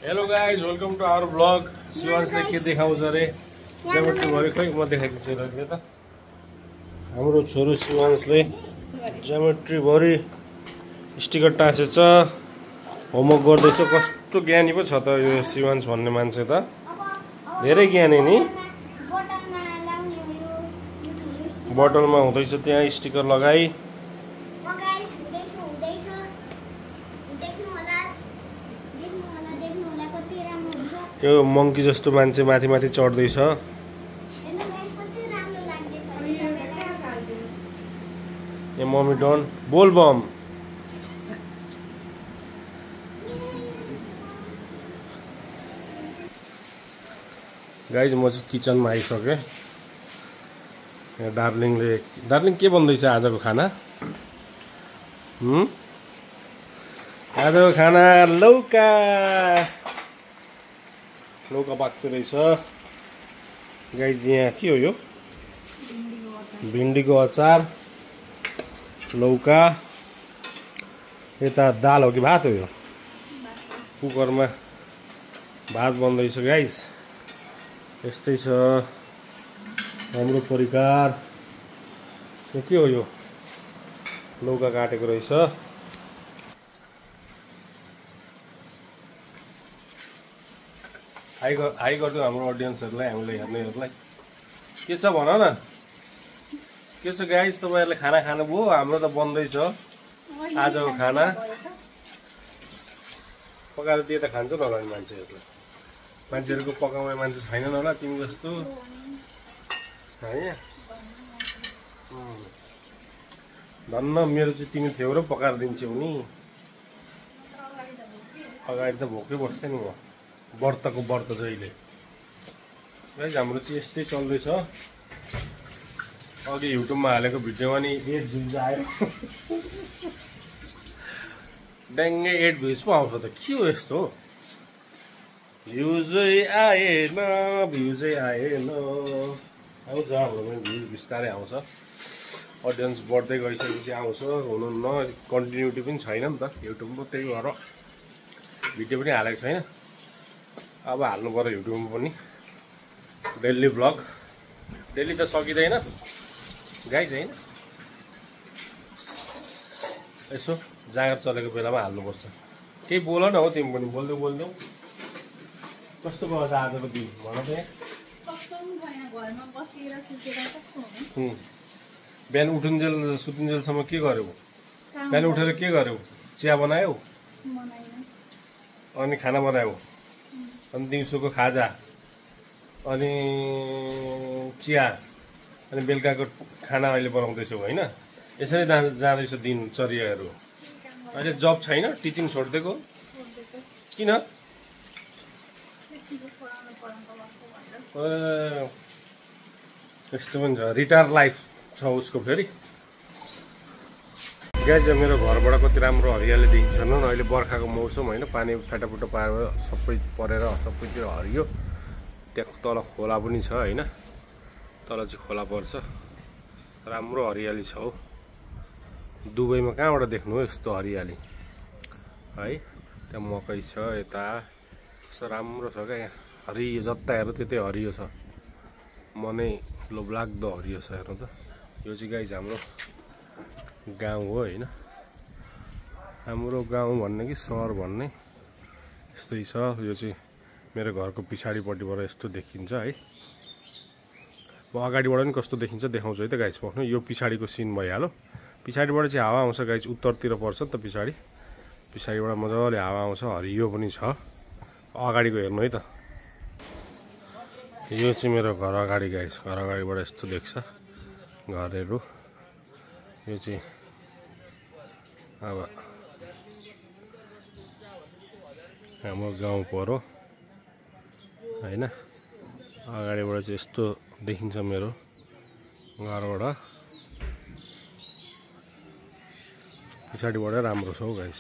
Hello guys welcome to our vlog. शिवांशले के देखाउँछ अरे ज्योमेट्री भरि खै म देखाइदिन्छु अहिले त। हाम्रो छोरो शिवांशले ज्योमेट्री भरि स्टिकर टाँसेछ, होमवर्क गर्दैछ। कस्तो ज्ञानी पो छ त यो शिवांश भन्ने मान्छे त, धेरै ज्ञानी नि। बोतलमा हुँदैछ त्यहाँ स्टिकर लगाई। यो मंकी जस्तो मान्छे माथि माथि चढ्दैछ। ए मम्मी डोन्ट बोल बम। गाइज म चाहिँ किचनमा आइसकेँ। यहाँ डार्लिङ के बन्दैछ आजको खाना? आजको खाना लौका पाक्दो रहेछ। गाइज यहाँ के हो यो? भिन्डीको अचार, लौका। यता दाल हो कि भात हो? यो कुकरमा भात बन्दैछ गाइज। यस्तै छ हाम्रो परिकार। के हो यो? लौका काटेको रहेछ। हाई गरिदिउँ हाम्रो अडियन्सहरूलाई, हामीले हेर्नेहरूलाई। के छ भन न, के छ गाइज? तपाईँहरूले खाना खानुभयो? हाम्रो त बन्दैछ आजको खाना। पकाएर दिए त खान्छ होला नि मान्छेहरूले। मान्छेहरूको पकाउने मान्छे छैनन् होला तिमी जस्तो है। धन्न मेरो चाहिँ तिमी थियौ र पकाएर दिन्छौ नि। अगाडि त भोकै बस्थेँ नि म, व्रतको व्रत जहिले। गाइज हाम्रो चाहिँ यस्तै चल्दैछ। अघि युट्युबमा हालेको भिडियोमा नि 8 भ्युज आयो। ड्याङ्गै 8 भ्युज पो आउँछ त, के हो यस्तो? भ्युजै आएन। आउँछ हाम्रो पनि भ्युज, बिस्तारै आउँछ। अडियन्स बढ्दै गइसकेपछि आउँछ, हुनुहुन्न। कन्टिन्युटी पनि छैन नि त युट्युबमा, त्यही भएर भिडियो पनि हालेको छैन। अब हाल्नु पर्यो युट्युबमा पनि डेली भ्लग। डेली त सकिँदैन गाइज होइन। यसो जाँगर चलेको बेलामा हाल्नुपर्छ। केही बोल न हो, तिमी पनि बोल्दै कस्तो भयो आजको दिन भन त। बिहान उठुन्जेल सुतिन्जेलसम्म के गर्यौ? बिहान उठेर के गर्यौ? चिया बनायौ? अनि खाना बनायौ? अनि दिउँसोको खाजा, अनि चिया, अनि बेलुकाको खाना अहिले बनाउँदैछौ होइन? यसरी जाँदैछ दिनचर्याहरू। अहिले जब छैन? टिचिङ छोडिदिएको किन? यस्तो पनि छ, रिटायर लाइफ छ उसको फेरि। गाइज मेरो घरबाट कति राम्रो हरियाली देखिन्छ न। अहिले बर्खाको मौसम होइन, पानी फाटाफुटो पारेर सबै परेर सबैतिर हरियो। त्यहाँ तल खोला पनि छ होइन, तल चाहिँ खोला पर्छ। राम्रो हरियाली छ हौ। दुबईमा कहाँबाट देख्नु हो यस्तो हरियाली है? त्यहाँ मकै छ, यता कस्तो राम्रो छ क्या यहाँ। हरियो जता हेर्नु त्यतै हरियो छ। मनै लोभलाग्दो हरियो छ हेर्नु त। यो चाहिँ गाइज हाम्रो गाउँ हो होइन। हाम्रो गाउँ भन्ने कि सहर भन्ने यस्तै छ। यो चाहिँ मेरो घरको पछाडिपट्टिबाट यस्तो देखिन्छ है। म अगाडिबाट पनि कस्तो देखिन्छ देखाउँछु है त गाइज। पर्नु यो पछाडिको सिन भइहाल्यो। पछाडिबाट चाहिँ हावा आउँछ गाइज, उत्तरतिर पर्छ नि त पछाडिबाट मजाले हावा आउँछ, हरियो पनि छ। अगाडिको हेर्नु है त। यो चाहिँ मेरो घर अगाडि गाइज। घर अगाडिबाट यस्तो देख्छ घरहरू। यो चाहिँ अब हाम्रो गाउँ पऱ्यो होइन। अगाडिबाट चाहिँ यस्तो देखिन्छ मेरो घरबाट। पछाडिबाट राम्रो छ हौ गाइज।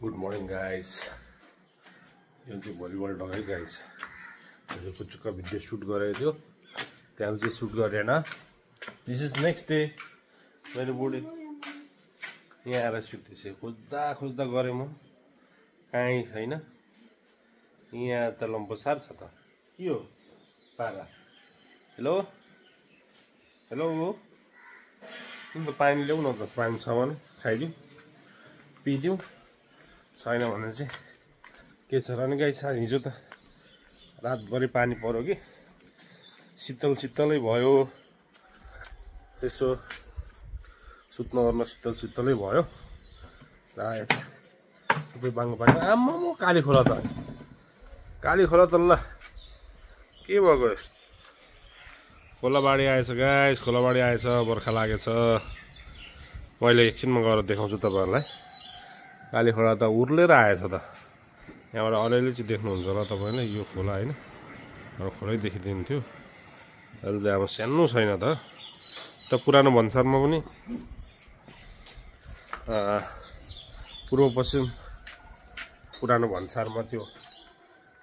Good morning guys. यो चाहिँ भलिबल ढगाइ गाइज। यो कुचुक्का भिडियो सुट गरेको थियो, त्यहाँ चाहिँ सुट गरेन। This is next day. मेरो बुढी यहाँ आएर सुत्दैछ खोज्दा खोज्दा गरेँ म काहीँ छैन यहाँ त लम्बसार छ त के हो पारा हेलो हेलो तिमी त पानी ल्याउ न त पानी छ भने खाइदिउँ पिइदिउँ छैन भने चाहिँ के छ र नि गाइस हिजो त रातभरि पानी पर्यो कि शीतल शीतलै भयो यसो सुत्न गर्न शीतल शीतलै भयो र सबै बाङ्गो पानी आम्मा म काली खोला त ल के भएको खोलाबाडी आएछ गाइस खोलाबाडी आएछ बर्खा लागेछ मैले एकछिनमा गएर देखाउँछु तपाईँहरूलाई काली खोला त उर्लेर आएछ त यहाँबाट अलिअलि चाहिँ देख्नुहुन्छ होला तपाईँले यो खोला होइन अब खोलै देखिदिन्थ्यो अहिले त अब सानो छैन त पुरानो भन्सारमा पनि पूर्व पश्चिम पुरानो भन्सारमा त्यो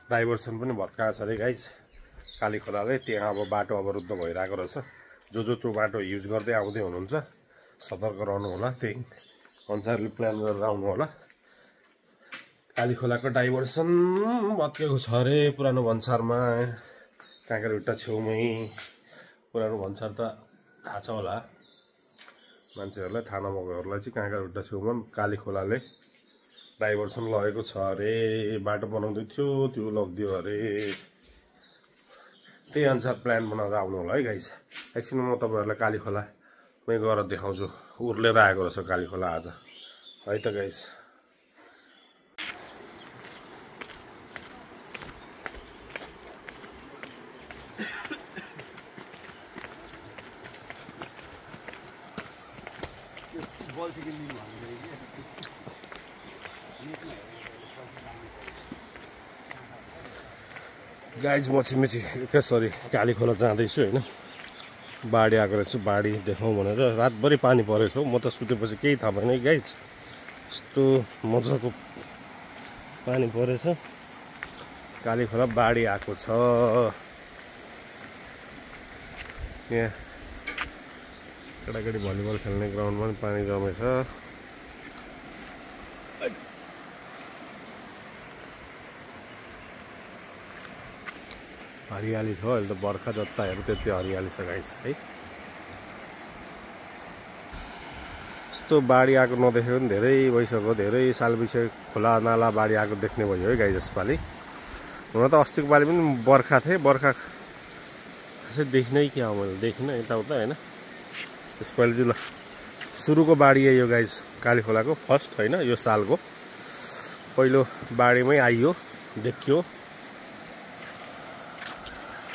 डाइभर्सन पनि भत्काएको छ अरे गाइस काली खोलाले त्यहाँ अब बाटो अवरुद्ध भइरहेको रहेछ जो त्यो बाटो युज गर्दै आउँदै हुनुहुन्छ सतर्क रहनु होला त्यही अनुसारले प्लान गरेर आउनु होला काली खोलाको डाइभर्सन भत्केको छ अरे पुरानो भन्सारमा काँक्रेभिट्टा छेउमै पुरानो भन्सार त थाहा छ होला मान्छेहरूलाई थाहा नभएकोहरूलाई चाहिँ काँक्रेभिट्टा छेउमा काली खोलाले डाइभर्सन लगेको छ अरे बाटो बनाउँदै थियो त्यो लगिदियो अरे त्यही अनुसार प्लान बनाएर आउनु होला है गाइस एकछिन म तपाईँहरूलाई काली खोलामै गएर देखाउँछु उर्लेर आएको रहेछ काली खोला आज है त गाइस गाइज म चाहिँ सरी काली खोला जाँदैछु होइन बाढी आएको रहेछ बाढी देखाउँ भनेर रातभरि पानी परेको म त सुतेपछि केही थाहा भएन गाइज यस्तो मजाको पानी परेछ काली खोला बाढी आएको छ यहाँ केटाकेटी भलिबल खेल्ने ग्राउन्डमा पनि पानी जमेछ हरियाली छ अहिले त बर्खा जता हेर्नु त्यति हरियाली छ गाइस है यस्तो बाढी आएको नदेखेको पनि धेरै भइसक्यो धेरै साल पछि खोला नाला बाढी आएको देख्ने भयो है गाइस यसपालि हुन त अस्तिको पालि पनि बर्खा थिए बर्खा खासै देख्नै के हो मैले देखिनँ यताउता होइन यसपालि चाहिँ ल सुरुको बाढी आयो गाइस काली खोलाको फर्स्ट होइन यो सालको पहिलो बाढीमै आइयो देखियो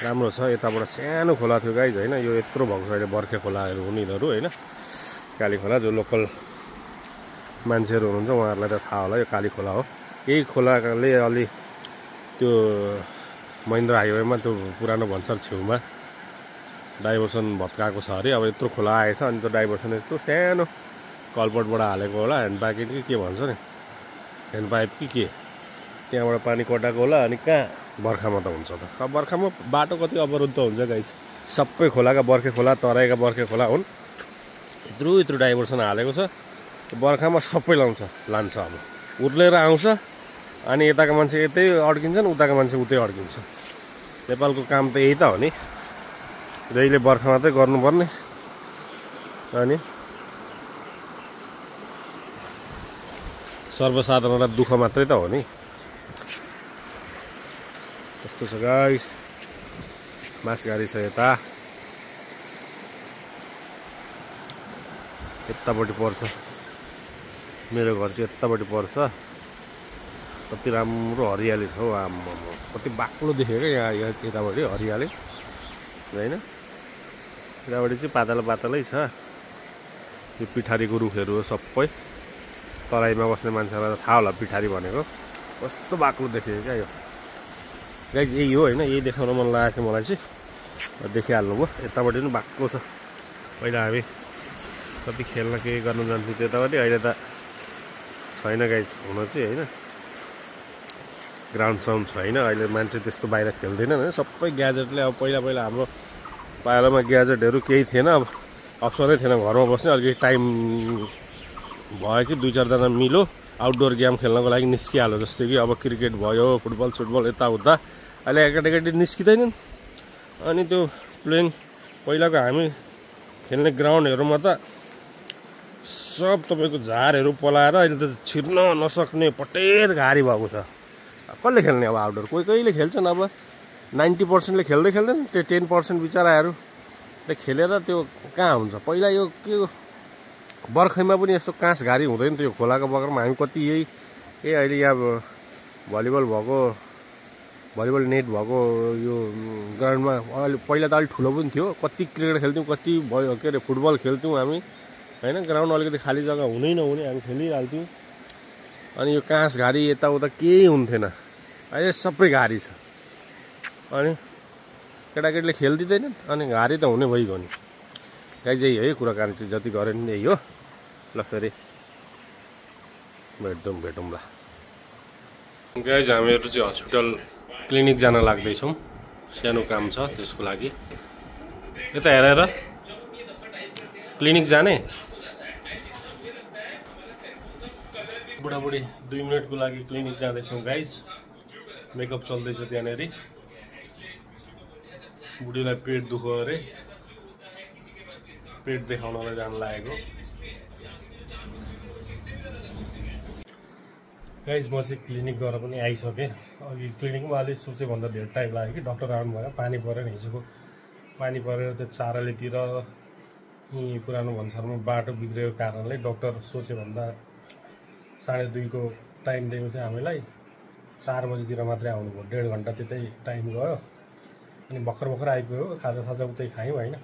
राम्रो छ यताबाट सानो खोला थियो गाइज होइन यो यत्रो भएको छ अहिले बर्खे खोलाहरू हुन् यिनीहरू होइन काली खोला जो लोकल मान्छेहरू हुनुहुन्छ उहाँहरूलाई त थाहा होला यो काली खोला हो यही खोलाले अलि त्यो महेन्द्र हाइवेमा त्यो पुरानो भन्सार छेउमा डाइभर्सन भत्काएको छ अरे अब यत्रो खोला आएछ अनि त्यो डाइभर्सन यत्रो सानो कलपटबाट हालेको होला ह्यान्ड प्याकेट कि के भन्छ नि ह्यान्ड पाइप कि के त्यहाँबाट पानी कटाएको होला अनि कहाँ बर्खामा त हुन्छ त अब बर्खामा बाटो कति अवरुद्ध हुन्छ गाइस सबै खोलाका बर्खे खोला तराईका बर्खे खोला हुन् यत्रो डाइभर्सन हालेको छ बर्खामा सबै लान्छ अब उर्लेर आउँछ अनि यताका मान्छे यतै अड्किन्छन् उताका मान्छे उतै अड्किन्छ नेपालको काम त यही त हो नि जहिले बर्खा मात्रै गर्नुपर्ने अनि सर्वसाधारणलाई दुःख मात्रै त हो नि यस्तो छ गाइस मास गाडी छ यतापट्टि पर्छ मेरो घर चाहिँ यतापट्टि पर्छ कति राम्रो हरियाली छ हौ आम्मा कति बाक्लो देख्यो क्या यहाँ यतापट्टि हरियाली होइन यतापट्टि चाहिँ पातलै छ यो पिठारीको रुखहरू हो सबै तराईमा बस्ने मान्छेलाई त थाहा होला पिठारी भनेको कस्तो बाक्लो देख्यो क्या यो गाइस यही हो होइन यही देखाउन मन लागेको थियो मलाई चाहिँ देखिहाल्नु भयो यतापट्टि पनि बाक्लो छ पहिला हामी कति खेल्न के गर्न जान्थ्यौँ त्यतापट्टि अहिले त छैन गाइस हुन चाहिँ होइन ग्राउन्ड साउन्ड छैन अहिले मान्छे त्यस्तो बाहिर खेल्दैन होइन सबै ग्याजेटले अब पहिला हाम्रो पालामा ग्याजेटहरू केही थिएन अब अप्सनै थिएन घरमा बस्ने अलिकति टाइम भयो कि 2-4 जना मिलो आउटडोर गेम खेल्नको लागि निस्किहाल्यो। जस्तै कि अब क्रिकेट भयो, फुटबल सुटबल यताउता अहिले एकाडेकेटी निस्किँदैनन्। अनि त्यो प्लेइङ पहिलाको हामी खेल्ने ग्राउन्डहरूमा त सब तपाईँको झारहरू पलाएर अहिले त छिर्न नसक्ने पटेर घारी भएको छ। कसले खेल्ने अब आउटडोर? कहिले खेल्छन्। अब 90%ले खेल्दैन। त्यो 10% बिचराहरूले खेलेर त्यो कहाँ हुन्छ। पहिला यो के बर्खैमा पनि यस्तो काँस घारी हुँदैन थियो खोलाको बगरमा। हामी कति यही अहिले यहाँ भलिबल भएको, भलिबल नेट भएको यो ग्राउन्डमा अहिले पहिला त अलिक ठुलो पनि थियो। कति क्रिकेट खेल्थ्यौँ, कति भयो के अरे फुटबल खेल्थ्यौँ हामी होइन। ग्राउन्ड अलिकति खाली जग्गा हुनै नहुने हामी खेलिहाल्थ्यौँ। अनि यो काँस घारी यताउता केही हुन्थेन। अहिले सबै घारी छ। अनि केटाकेटीले खेलिदिँदैनन्। अनि घारी त हुने भइगयो नि। गाई चाहिँ है कुराकानी चाहिँ जति गरे नि यही हो। ल फेरि भेटौँला। गाई हामीहरू चाहिँ हस्पिटल क्लिनिक जान लाग्दैछौँ। सानो काम छ त्यसको लागि। यता हेरेर क्लिनिक जाने। बुढाबुढी 2 मिनटको लागि क्लिनिक जाँदैछौँ गाइज। मेकअप चल्दैछ त्यहाँनिर। बुढीलाई पेट दुख्यो अरे, पेट देखाउनलाई जान लागेको। गाइज म चाहिँ क्लिनिक गएर पनि आइसकेँ। अघि क्लिनिकमा अलिक सोचे भन्दा धेरै टाइम लाग्यो कि डक्टर आउनु भयो। पानी परेर हिजोको पानी परेर त्यो चारलीतिर यहीँ पुरानो भन्सारमा बाटो बिग्रेको कारणले डक्टर सोचे भन्दा 2:30 को टाइम दिएको थियो हामीलाई। 4 बजीतिर मात्रै आउनुभयो। 1.5 घन्टा त्यतै टाइम गयो। अनि भर्खर आइपुग्यो। खाजा उतै खायौँ होइन।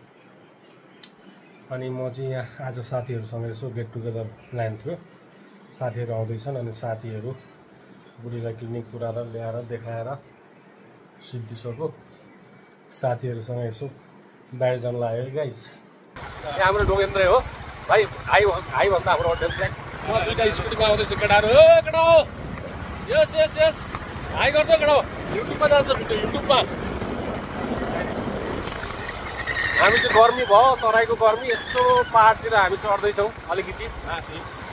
अनि म चाहिँ यहाँ आज साथीहरूसँग यसो गेट टुगेदर प्लान थियो। साथीहरू आउँदैछन्। अनि साथीहरू बुढीलाई क्लिनिक पुऱ्याएर ल्याएर देखाएर सिद्धिसक्यो। साथीहरूसँग यसो बाहिर जान लाग्यो गाइस। हाम्रो डोगेन्द्र हो भाइ। हाई भन्दा हाम्रो अडियन्सलाई म 2टा स्कुटीमा आउँदैछु। केटाहरू केटा हो। यस हाई गर्दै केटा हो। युट्युबमा जान्छ भिडियो युट्युबमा। हामी चाहिँ गर्मी भयो, तराईको गर्मी। यसो पाहाडतिर हामी चढ्दैछौँ। अलिकति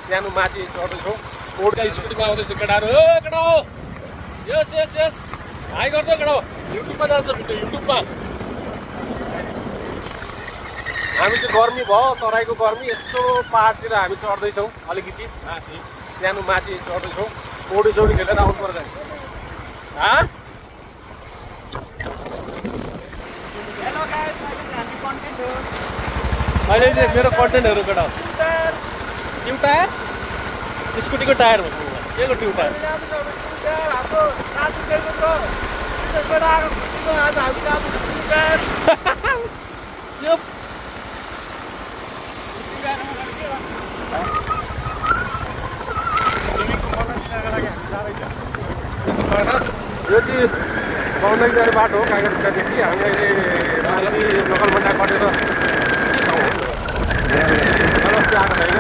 सानो माथि चढ्दैछौँ। 4टा स्कुटीमा आउँदैछु। केटाहरू केटा हो। यस हाई गर्दै केटा हो। युट्युबमा जान्छ भिडियो युट्युबमा। हामी चाहिँ गर्मी भयो, तराईको गर्मी। यसो पाहाडतिर हामी चढ्दैछौँ। अलिकति सानो माथि चढ्दैछौँ। पौडी खेलेर आउनु पर्छ। अहिले चाहिँ मेरो कन्टेन्टहरू केटा ट्युब टायर, स्कुटीको टायर भन्नु के को ट्युब टायर? यो चाहिँ बाउन्डरी जाने बाटो हो कागरखुट्टादेखि। हामी अहिले लोकल भन्डा कटेर नमस्ते आएको छैन।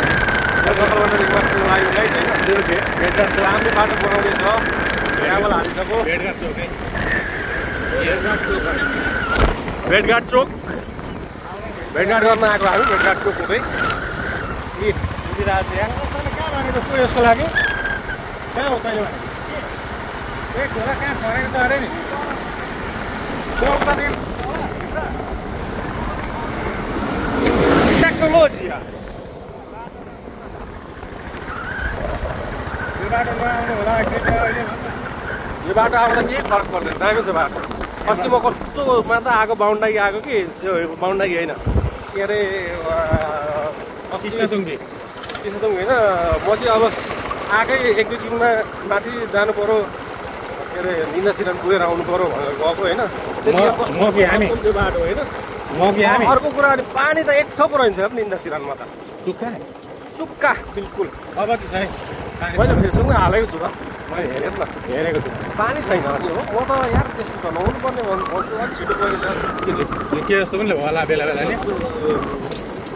लोकल भन्डादेखि बस्नु लाग्यो गाइस होइन। राम्रो बाटो बनाउँदैछ। ग्राभल हालिसक्यो। भेटघाट चोक भेटघाट गर्न आएको हामी। भेटघाट चोक हुँदै बुझिरहेको छ। यहाँ कहाँ भनेको छु यसको लागि? कहाँ हो कहिले भने? एक खोला कहाँ फरेको त अरे नि। टेक्नोलोजी यो बाटो नआउनु होला। यो बाटो आउँदा केही फरक पर्दैन। दामी छ बाटो। अस्ति म कस्तोमा त आएको बाहुनडाँगी आएको कि यो बाहुनडाँगी होइन के अरे कृष्णतुङ्गी होइन। म चाहिँ अब आएकै 1-2 दिनमा माथि जानु पऱ्यो। के अरे निन्दासिरान पुगेर आउनु पऱ्यो भनेर गएको होइन। बाटो होइन। अर्को कुरा अनि पानी त एक थोक रहन्छ निन्दासिरानमा त। सुक्खा बिल्कुल। अब चाहिँ छैन। मैले फेसबुकमा हालेको छु र मैले हेरेको छु। पानी छैन अनि हो। म त यार त्यस्तो त नहुनु पर्ने भन्छु। अलिक छिटो गएछ के जस्तो पनि होला बेला नि।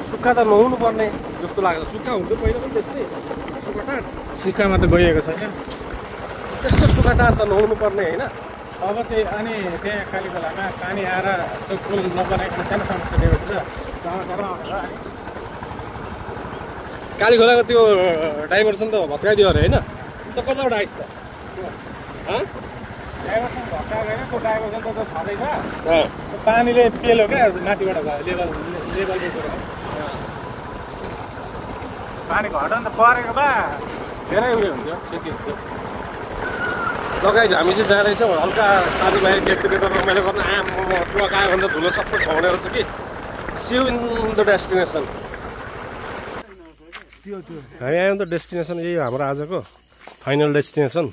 सुक्खा त नहुनु पर्ने जस्तो लाग्छ। सुक्खा हुन्थ्यो पहिला पनि त्यस्तै। सुक्खामा त गइएको छैन। त्यस्तो सुक्खा टार त नहुनु पर्ने होइन। अब चाहिँ अनि त्यहाँ काली बेलामा पानी आएर त्यो पुल नबनाइकन सानो समस्या दिएको छ। काली खोलाको त्यो डाइभर्सन त भत्काइदियो अरे होइन त कताबाट आइस् त डाइभर्सन भत्काएको होइन त्यो डाइभर्सन त छँदैछ पानीले पेल्यो क्या माथिबाट लेभल पानी घट्यो नि त परेको भए धेरै उयो हुन्थ्यो त्यति हुन्थ्यो लगाइज हामी चाहिँ जाँदैछौँ हल्का साथीभाइ गेट टुगेदर रमाइलो गर्न ट्रक आयो भने त धुलो सबै खुवाउने रहेछ कि सी इन द डेस्टिनेसन हामी आयौँ त डेस्टिनेसन यही हाम्रो आजको फाइनल डेस्टिनेसन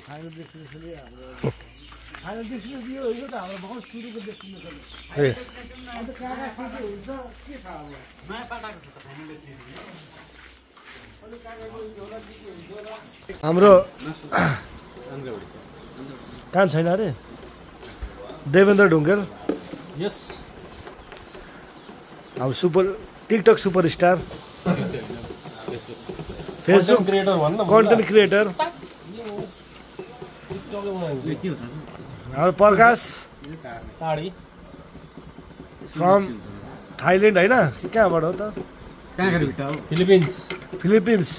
हाम्रो कहाँ छैन अरे देवेन्द्र ढुङ्गेल यस अब टिकटक सुपरस्टार फेसबुक क्रिएटर भन्न कन्टेन्ट क्रिएटर हाम्रो प्रकाश फ्रम थाइल्यान्ड होइन कहाँबाट हो त फिलिपिन्स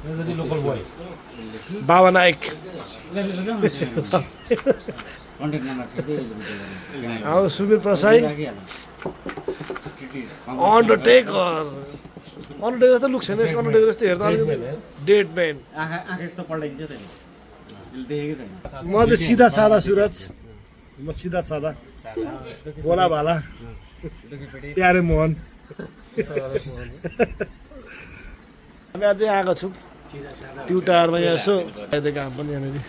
लोकल बोय बाबा नायक अब सुबीर प्रसाई अन्डरटेकर त लुक छैन अन्डरटेकर जस्तो हेर्दा डेड म्यान म चाहिँ सिधा सादा सुरज म सिधा सादा बोला भाला प्यारे मोहन हामी अझै आएको छौँ ट्युटारमा यहाँ यसो काम पनि यहाँनिर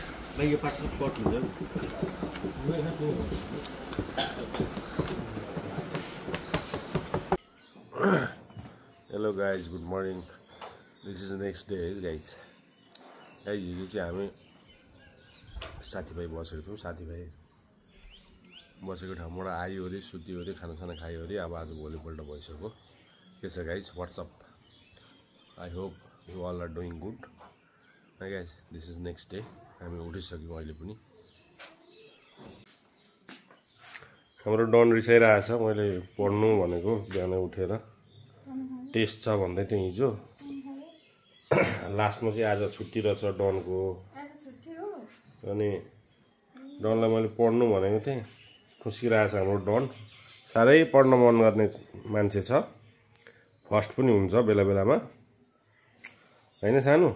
hello guys good morning this is next day है गाइज हिजो चाहिँ हामी साथीभाइ बसेको थियौँ साथीभाइ बसेको ठाउँबाट आयो अरे सुत्यो अरे खानासाना खायो अरे अब आज भोलिपल्ट भइसक्यो के छ guys what's up I hope you all are doing good है guys this is next day हामी उठिसक्यौँ अहिले पनि हाम्रो डन रिसाइरहेको छ मैले पढ्नु भनेको बिहानै उठेर टेस्ट छ भन्दै थिएँ हिजो लास्टमा चाहिँ आज छुट्टी रहेछ डनको अनि डनलाई मैले पढ्नु भनेको थिएँ खुसिरहेको छ हाम्रो डन साह्रै पढ्न मन गर्ने मान्छे छ फर्स्ट पनि हुन्छ बेला बेलामा होइन सानो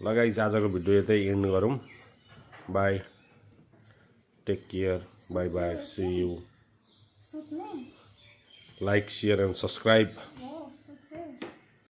लगाइस आजको भिडियो यतै एन्ड गरौँ bye take care bye bye see you like share and subscribe